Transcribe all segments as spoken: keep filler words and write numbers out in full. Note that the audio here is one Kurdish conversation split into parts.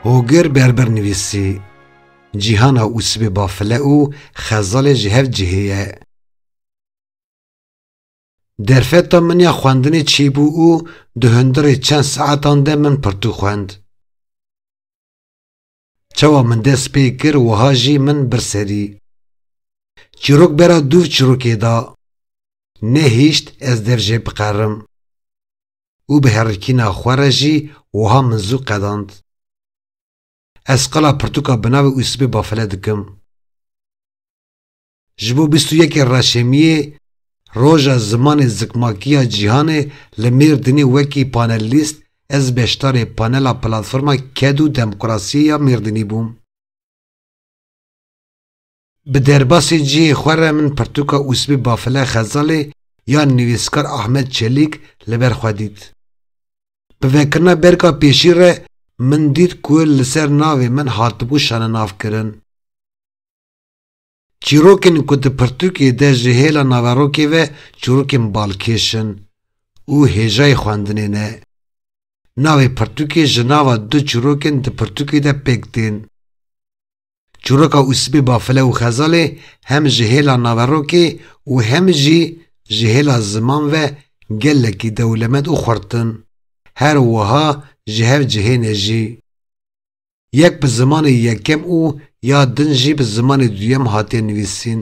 Hogir Berber nivîsî. Cîhana Ûsibê Bafile û Xezalê ji hev cihê ye. Derfeta min ya xwendinê çêbû û di hundirê çend saetan de min pirtûk xwend. Çawa min dest pê kir, wiha jî min bir serî. Çîrok bera dûv çîrokê da. Nehişt ez dev jê biqerim. Û bi herikîna xwe re jî wiha min zû qedand. Ez qala pirtûka bi navê Ûsibê Bafile dikim. Ji bo bîst û yekê Reşemiyê, Roja Zimanê Zikmakî ya Cîhanê li Mêrdînê wekî panelîst ez beşdarê panela Platforma Ked û Demokrasiyê ya Mêrdînî bûm. Bi derbasê cihê xwe re min pirtûka Ûsibê Bafile Xezalê ya nivîskar Ahmet Çelîk li ber xwe dît. Bi vekirina berka pêşî re min dît ku li ser navê min hatibû şanenavkirin. Çîrokên ku di pirtûkê de ji hêla naverokê ve çîrokên balkêş in û hêjayê xwendinê ne. Navê pirtûkê ji nava du çîrokên di pirtûkê de pêk tên. Çîroka Ûsibê Bafile û Xezalê hem ji hêla naverokê û hem jî ji hêla ziman ve gelekî dewlemend û xurt in. Her wiha ji hev cihê ne jî. Yek bi zimanê yekem û ya din jî bi zimanê duyem hatiye nivîsîn.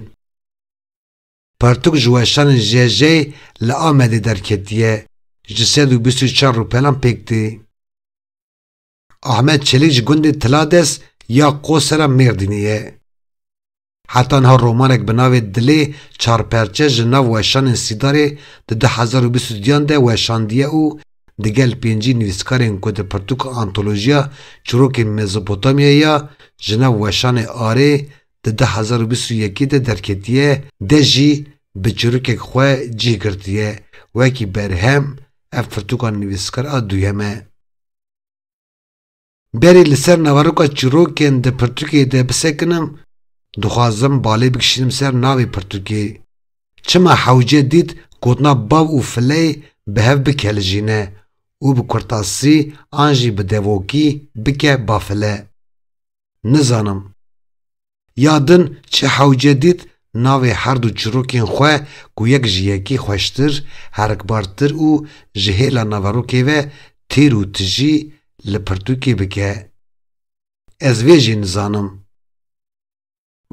Pirtûk ji weşanên J J'yê li Amedê derketiye, ji sed û bîst û çar rûpelan pêk tê. Ahmet Çelîk ji gundê Tilades ya Qosera Mêrdînê ye. Heta niha romanek bi navê Dilê Çarperçe ji nav weşanên Sîdarê di du hezar û bîst û duyan de weşandiye û digel pêncî nivîskarên ku di pirtûka antolojiya çîrokên Mezopotamyayê ya ji nav weşanê Arê di du hezar û bîst û yekê de derketiye de jî bi çîrokek xwe cih girtiye, wekî berhem ev pirtûka nivîskar a duyem e. Berî li ser naveroka çîrokên di pirtûkê de bisekinim, dixwazim balê bikişînim ser navê pirtûkê. Çima hewce dît gotina bav û fileyê bi hev bikelijîne û bi kurtasî an jî bi devokî bike bafile? Nizanim. Ya din çi hewce dît navê her du çîrokên xwe ku yek ji yekî xweştir, herikbartir û ji hêla naverokê ve têr û tijî li pirtûkê bike. Ez vê jî nizanim.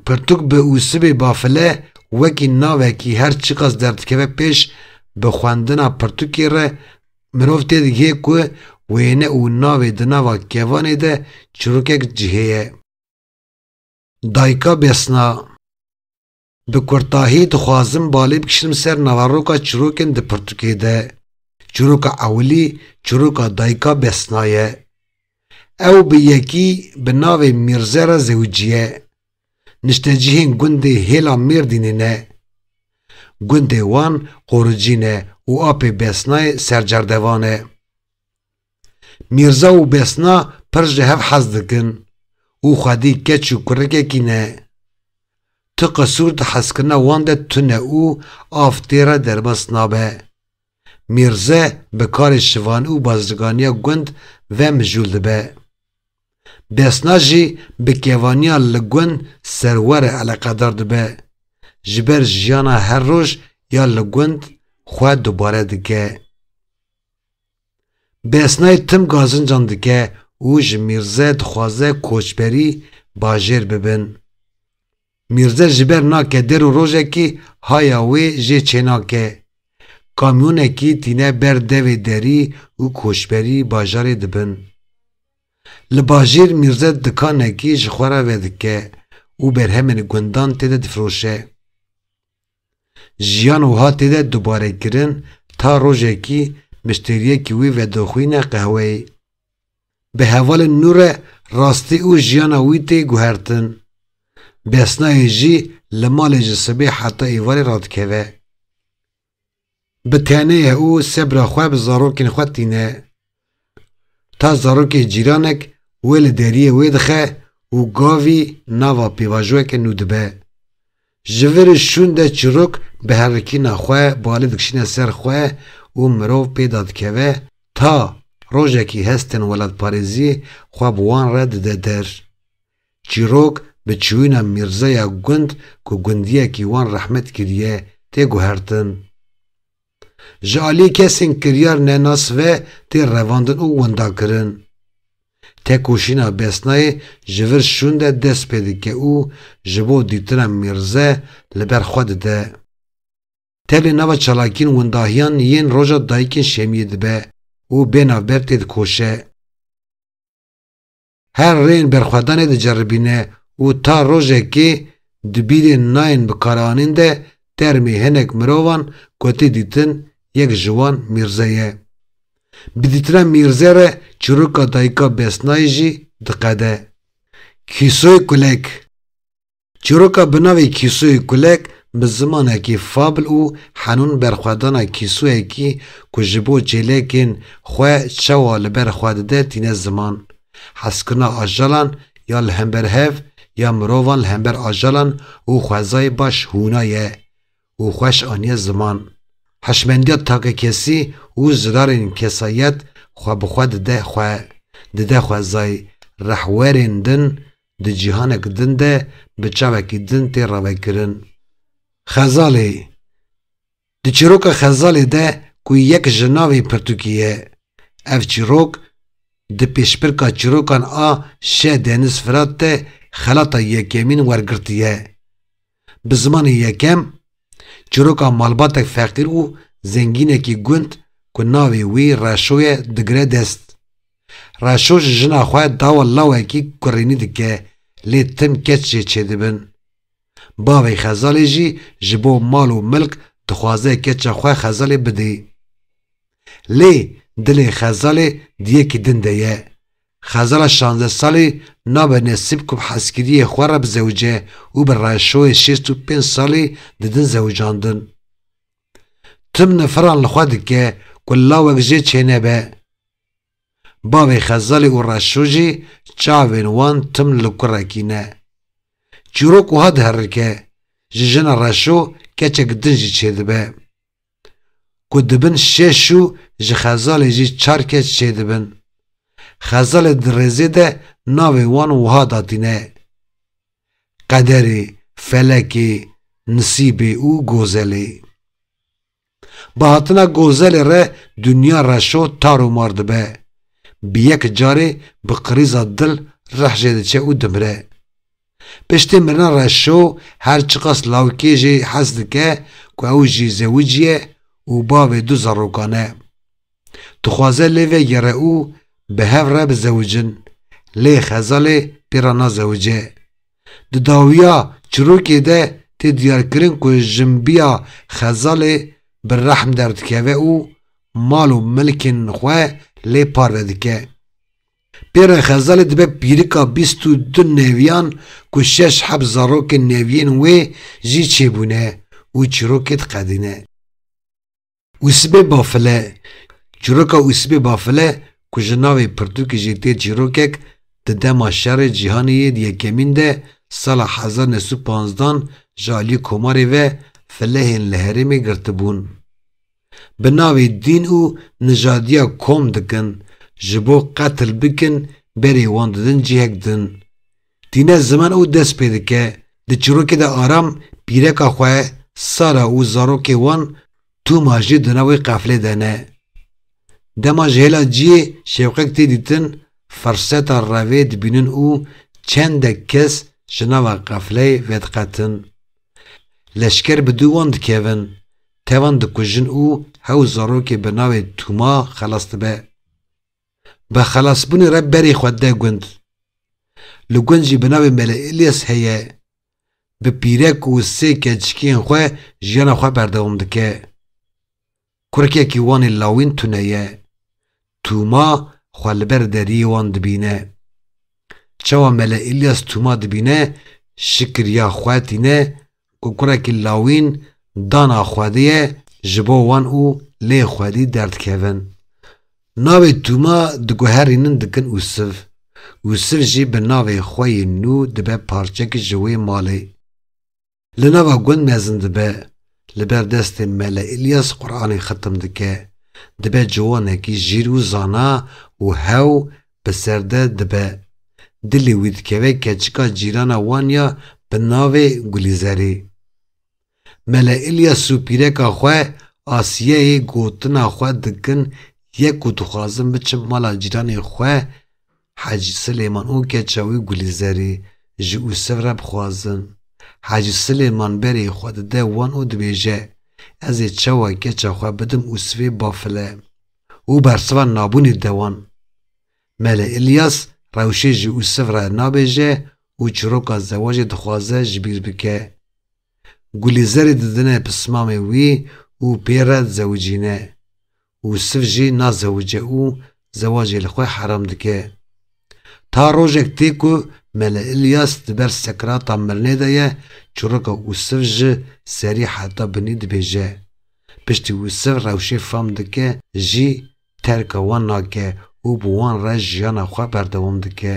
Pirtûk bi Ûsibê Bafile wekî navekî her çiqas derdikeve pêş, bi xwendina pirtûkê re mirov têdigihê ku wêne û navê di nava kevanê de çîrokek cihê ye. Dayika Besna. Bi kurtahî dixwazim balê bikişînim ser naveroka çîrokên di pirtûkê de. Çîroka ewilî çîroka Dayika Besna ye. Ew bi yekî bi navê Mîrze re zewiciye. Niştecihên gundê hêla Mêrdînê ne. Gundê wan Qoricî ne û apê Besnayê Sercerdevan e. Mîrza û Besna pir ji hev hez dikin û xwedî keç û kurekekî ne. Tu qisûr di hezkirina wan de tune û av tê re derbas nabe. Mîrze bi karê şivanî û bazirganiya gund ve mijûl dibe. Besna jî bi kevaniya li gund serwere eleqedar dibe. Ji ber jiyana her roj ya li gund xwe dubare dike. Besnayê tim gazincan dike û ji Mîrze dixwaze koçberî bajêr bibin. Mîrze ji ber nake der û rojekî haya wê jê çênake. Kamyonekî tîne ber devê derî û koçberî bajarê dibin. Li bajêr Mîrze dikanekî ji xwe re vedike û berhemên gundan tê de difiroşe. Jiyan wiha tê de dubarekirin ta rojekî mişteriyekî wî vedixwîne qehweyê. Bi hevalên nû re rastî û jiyana wî tê guhertin. Besnayê jî li malê ji sibê heta êvarê radikeve. Bi tenê ye û sebra xwe bi zarokên xwe tîne. Ta zarokê cîranek wê li deriyê wê dixe û gavî nava pêvajoyeke nû dibe. Ji vir û şûn de çîrok bi herikîna xwe balê dikişîne ser xwe û mirov pê dadikeve ta rojekî hestên welatparêziyê xwe bi wan re dide der. Çîrok bi çûyîna mîrzeya gund ku gundiyekî wan rehmet kiriye tê guhertin. Ji aliyê kesên kiryar nenas ve tê revandin û windakirin. Tekoşîna Besnayê ji vir şûn de dest pê dike û ji bo dîtina mîrze li ber xwe dide. Tevlî nava çalakiyên windahiyan yên roja dayikên Şemiyê dibe û bê navber tê dikoşe. Her rêyên berxwedanê diceribîne û ta rojekê di bîrên nayên bikaranîn de termê hinek mirovan ku tê dîtin yek ji wan Mîrze ye. Bi dîtina Mîrze re çîroka dayika Besnayê jî diqede. Kîsoyê Kulek. Çîroka bi navê Kîsoyê Kulek bi zimanekî fabl û henûn berxwedana kîsoyekî ku ji bo çêlekên xwe çawa li ber xwe dide tîne ziman. Hezkirina ajalan ya li hember hev ya mirovan li hember ajalan û xwezayê baş hûna ye û xweş aniye ziman. Hişmendiya takekesî û zirarên kesayet xwe bi xwe dide xwe, dide xwezayê, rehwerên din di cîhanek din de bi çavekî din tê ravekirin. Xezalê. Di çîroka Xezalê de ku yek ji navê pirtûkê ye, ev çîrok di pêşbirka çîrokan a Şeh Deniz Firat de xelata yekemîn wergirtiye. Bi zimanê yekem, çîroka malbatek feqîr û zengînekî gund ku navê wî Reşo ye digire dest. Reşo ji jina xwe dawa lawekî kurênî dike, lê tim keç jê çêdibin. Bavê Xezalê jî ji bo mal û milk dixwaze keça xwe Xezalê bidê. Lê dilê Xezalê di yekî din de ye. Xezala şazdeh salî nabe nesîb ku bi hezkiriyê xwe re bizewice û bi Reşoyê şêst û pênc salî didin zewicandin. Tim nifiran li xwe dike ku lawek jê çênebe. Bavê Xezalê û Reşo jî çavên wan tim li kurekî ne. Çîrok wiha diherike, ji jina Reşo keçek din jî çêdibe. Ku dibin şeş û ji Xezalê jî çar keç çêdibin. Xezalê di rêzê de navê wan wiha datîne: Qederê, Felekê, Nisîbê û Gozelê. Bi hatina Gozelê re dinya Reşo tar û mar dibe. Bi yek carê bi qirîza dil rih jê diçe û dimire. Piştî mirina Reşo her çiqas lawikê jê hez dike ku ew jî zewiciye û bavê du zarokan e. Dixwaze lê vegere û bi hev re bizewicin. Lê Xezalê pê re nazewice. Di dawiya çîrokê de tê diyarkirin ku jinbiya Xezalê bi rehm derdikeve û mal û milkên xwe lê parve dike. Pê re Xezalê dibe pîrika bîst û du neviyan ku şeş heb zarokên neviyên wê jî çêbûne û çîrokê diqedîne. Ûsibê Bafile. Çîroka Ûsibê Bafile ku ji navê pirtûkê jî tê çîrokek, di dema şerê cîhanê yê yekemîn de sala hezar neh sed û panzdan ji aliyê Komarê ve filehên li herêmê girtibûn. Bi navê dîn û nijadiya kom dikin, ji bo qetil bikin, berê wan didin cihek din. Tîne ziman û dest pê dike. Di çîrokê de Aram pîreka xwe, Sara û zarokê wan Tûma jî di nav wê qeflê de ne. Dema ji hêla cihê şewqek tê dîtin, firseta revê dibînin û çendek kes ji nava qefleyê vediqetin. Leşker bi dû wan dikevin, tevan dikujin û hew zarokê bi navê Tûma xelas dibe. Bi xelasbûnê re berê xwe dide gund. Li gund jî bi navê Mele Îlyas heye. Bi pîrek û sê keçikiyên xwe jiyana xwe berdewam dike. Kurekekî wan ê lawîn tune ye. Tûma xwe li ber deriyê wan dibîne. Çawa Mele Îlyas Tûma dibîne, şikir ya xwe tîne ku kurekî lawîn dana xwedê ye ji bo wan û lê xwedî derdikevin. Navê Tûma diguherînin dikin Ûsiv. Ûsiv jî bi navê xwe yê nû dibe parçekî ji wê malê. Li nava gund mezin dibe. Li ber destê Mele Îlyas Quranê xitim dike. Dibe ciwanekî jîr û zana û hew bi ser de dibe. Dilê wî dikeve keçika cîrana wan ya bi navê Gulîzerî. Mele Îlyas û pîreka xwe Asiyeyê gotina xwe dikin, yek ku dixwazin biçin mala cîranê xwe Hecî Silêman û keça wî Gulîzerî ji Ûsiv re bixwazin. Hecî Silêman berê xwe dide wan û dibêje, ez ê çawa keça xwe bidim Ûsivê bafile û bersiva nabûnê de wan. Mele Îlyas rewşê ji Ûsiv re nabêje û çîroka zewacê dixwaze ji bîr bike. Gulîzerî didine pismamê wî û pê re dizewicîne. Ûsiv jî nazewice û zewacê li xwe heram dike. Ta rojek tê ku Mele Îlyas di ber sekrata mirinê de ye, çîroka Ûsiv ji serî heta binî dibêje. Piştî Ûsiv rewşê fam dike jî terka wan nake û bi wan re jiyana xwe berdewam dike.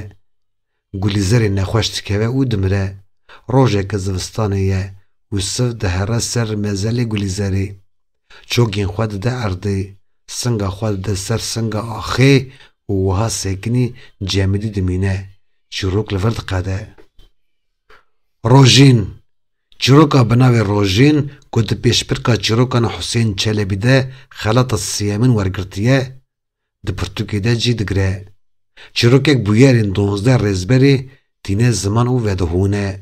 Gulîzerê nexweş dikeve û dimire. Rojeke zivistanê ye. Ûsiv dihere ser mezelê Gulîzerê. Çokên xwe dide erdê. Singa xwe dide ser singa axê û wiha sekinî cemidî dimîne. Çîrok li vir diqede. Rojîn. Çîroka bi navê Rojîn ku di pêşbirka çîrokan Husên Çelebî de xelata siyemîn wergirtiye, di pirtûkê de cî digire. Çîrokek bûyerên duwazdeh rêzberê tîne ziman û vedihûne.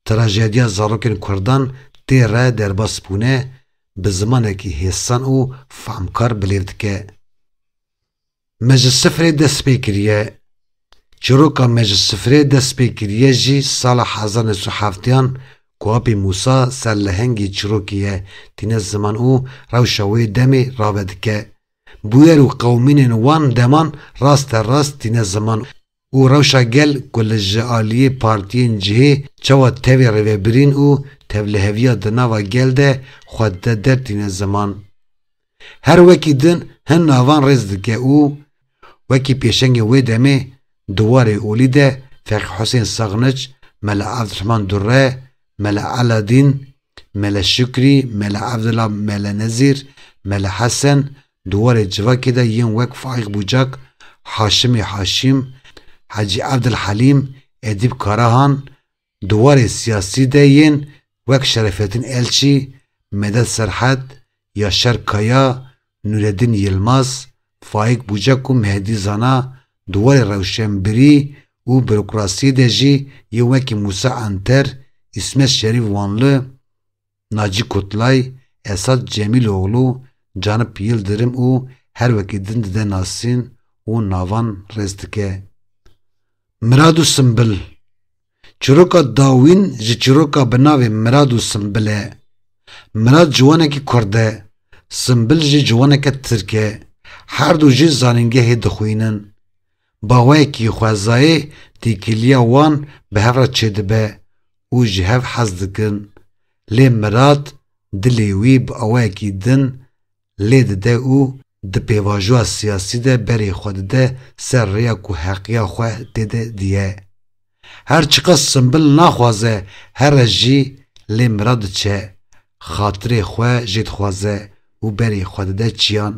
Trajediya zarokên kurdan tê re derbas bûne, bi zimanekî hêsan û famkar bilêv dike. Me ji sifrê dest pê kiriye. Çîroka me ji sifrê dest pê kiriye jî sala hezar neh sed û heftiyan ku apê Mûsa ser lehengê çîrokê ye, tîne ziman û rewşa wê demê rave dike. Bûyer û qewimînên wan deman raste rast tîne ziman û rewşa gel ku li ji aliyê partiyên cihê çawa tevî rêvebirîn û tevliheviya di nava gel de xwe dide der tîne ziman. Her wekî din hin navan rêz dike û wekî pêşengê wê demê di warê olî de Feqî Husên Saxniç, Mele Evdirehman Durre, Mele Eladîn, Mele Şukrî, Mele Evdila, Mele Nezîr, Mele Hesen, di warê civakê de yên wek Faîq Bucak, Haşimê Haşîm, Hecî Evdil Helîm, Edîb Karahan, di warê siyasî de yên wek Şerefettin Elçî, Medet Serhed, Yaşar Kaya, Nureddin Yilmaz, Faik Bucak û Mehdî Zana, di warê rewşenbirî û burokrasiyê de jî yên wekî Mûsa Anter, Îsmet Şerîf Wanli, Nacî Kutlay, Esat Cemîloglu, Canip Yildirim û her wekî din dide nasîn û navan rêz dike. Mirad û Simbil. Çîroka dawîn ji çîroka bi navê Mirad û Simbil e. Mirad ciwanekî kurd e, Simbil jî ciwaneke tirk e. Her du jî zanîngehê dixwînin. Bi awayekî xwezayê têkiliya wan bi hev re çêdibe û ji hev hez dikin. Lê Mirad dilê wî bi awayekî din lê dide û di pêvajoya siyasî de berê xwe dide ser rêya ku heqiya xwe tê de diye. Her çiqas Simbil naxwaze here jî, lê Mirad diçe, xatirê xwe jê dixwaze û berê xwe dide çiyan.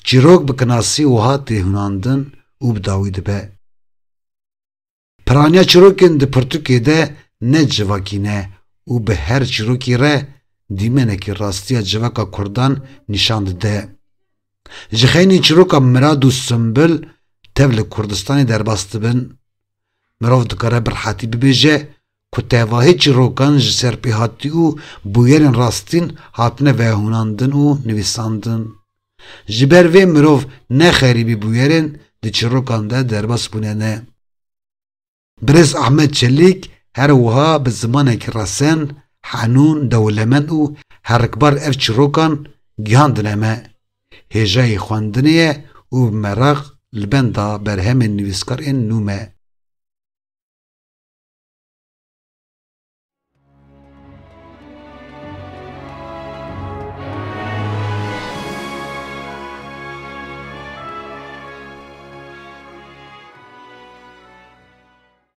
Çîrok bi kinasî wiha tê hûnandin û bi dawî dibe. Piraniya çîrokên di pirtûkê de ne civakî ne û bi her çîrokî re dîmenekî rastiya civaka kurdan nîşan dide. Ji xeynî çîroka Mirad û Simbil tev li Kurdistanê derbas dibin. Mirov dikare bi rehetî bibêje ku tevahî çîrokan ji serpêhatî û bûyerên rastîn hatine vehûnandin û nivîsandin. Ji ber vê mirov ne xerîbî bûyerên di çîrokan de derbas bûne ne. Birêz Ahmet Çelîk her wiha bi zimanekî resen, henûn, dewlemend û herikbar ev çîrokan gihandine me. Hêjayî xwendinê ye û bi meraq li benda berhemên nivîskar ên nû me.